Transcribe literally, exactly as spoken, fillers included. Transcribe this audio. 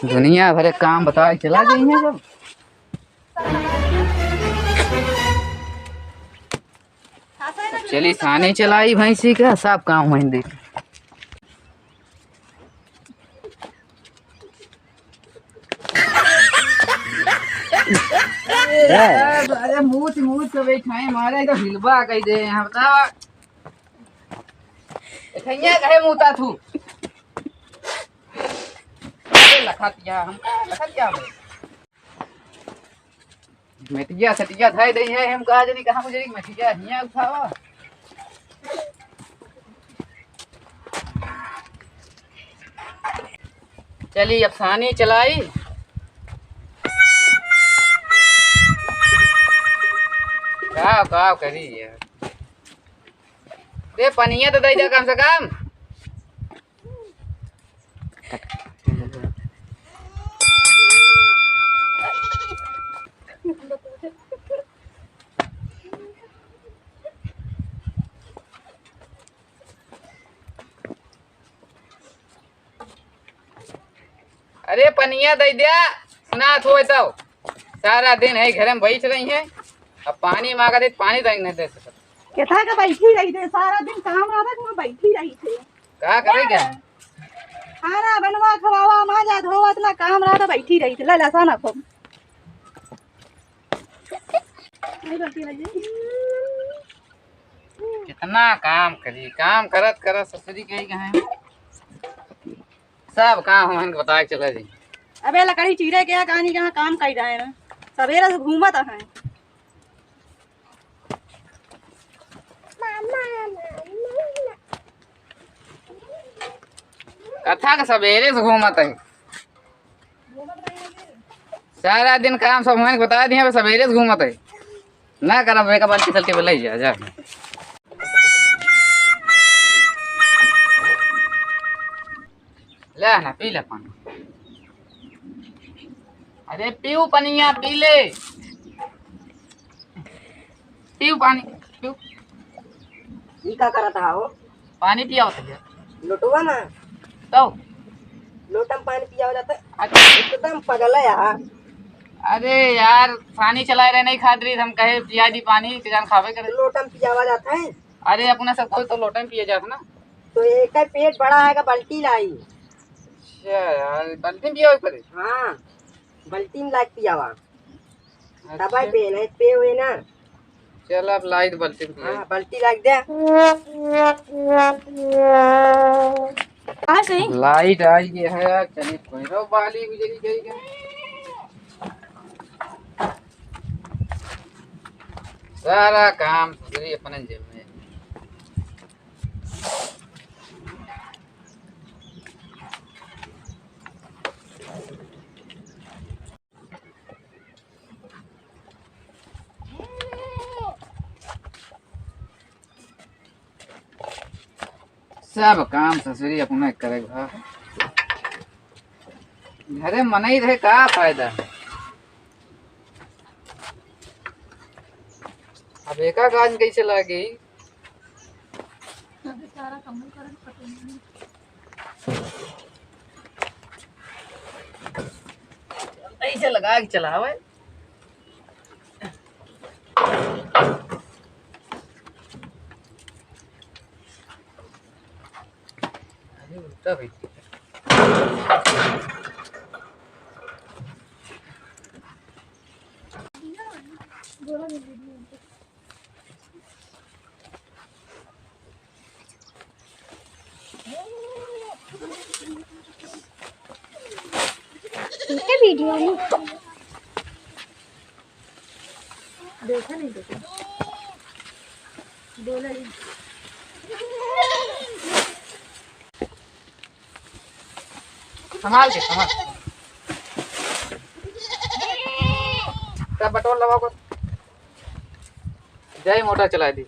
दुनिया भरे काम बताए चला गई है सब। चली सानी चलाई भैंसी का, सब काम वहीं देख। अरे, अरे, मूत, मूत के बैठाए मारे, तो हिलवा कह दे, यहाँ बतावा। भैया कहे मूता थू। अरे, लखा दिया, हम कहा लखा दिया भाई। मेटिया सेटिया धइ दई है, हम कहा जनी कहाँ मुझे मेटिया हियाँ उठावा। चली अब सानी चलाई। काव, काव करी यार। दे पनिया तो दे दे कम से कम। अरे पनिया दे दिया, सुनात होए तो। सारा दिन है घर में बैठ रही है, अब पानी मांगा दे, पानी तक नहीं दे सकत। केथा का बैठी रही थे, सारा दिन काम रहता कि वहाँ बैठी रही थे। का करे क्या? खाना बनवा, खवावा, माजा धोवा, इतना काम रहता, बैठी रही थे। ले, ले, साना खो। नहीं गलती लगी। कितना काम करी, काम करत करत ससुरी कही गए। सब काम हम इनके बताए के चला जाई। अबे लकड़ी चीरे के कहानी कहाँ काम कई रहे हैं, सवेरे से घूमत हैं। कथा के सवेरे से घूमत है, सारा दिन काम सब हम इनके बता दिए, बस सवेरे से घूमत है। ना करब, एक बाल्टी सल्टी पे ले जा, जा। ले ना, पी ले पानी। अरे पीऊ पनिया, पी ले। पीऊ पानी, पीऊ। ई का करत हा हो? पानी पियावत है। लोटवा ना। तो? लोटा में पानी पियावा जाता है। अच्छा। एकदम पगल है यार। अरे यार, पानी चलाए रहे, नहीं खात रही, हम कहे पिया दी पानी, के जान खावे करे। लोटा में पियावा जाता है। अरे अपने सब कोई तो लोटा में पिए जात ना। तो एक पेट बड़ा है का बल्टी लाई। अच्छा यार, बल्टी में पियावे पड़े? हाँ, बल्टी में लाके पियावा। अच्छा। तबे पे नहीं पे हुए ना। चल अब लाइट बल्टी में हाँ, बल्टी लाग दे। कहाँ से? लाइट आई गई है, चलिए कोई रो बाली गुजरी गई है। सारा काम सुधरी अपने जेब में। सब काम ससुरी अपने करे बा। घरे मनई रहे का फायदा? अब एका काज कैसे लागी? ऐसे लगा के चलावे। अरे उल्टा बैठ गया। ठीक है, वीडियो में देखा नहीं, देखा। बोला ही। संभाल के, संभाल। तब बटोर लगा को। जाई मोटर चला दी।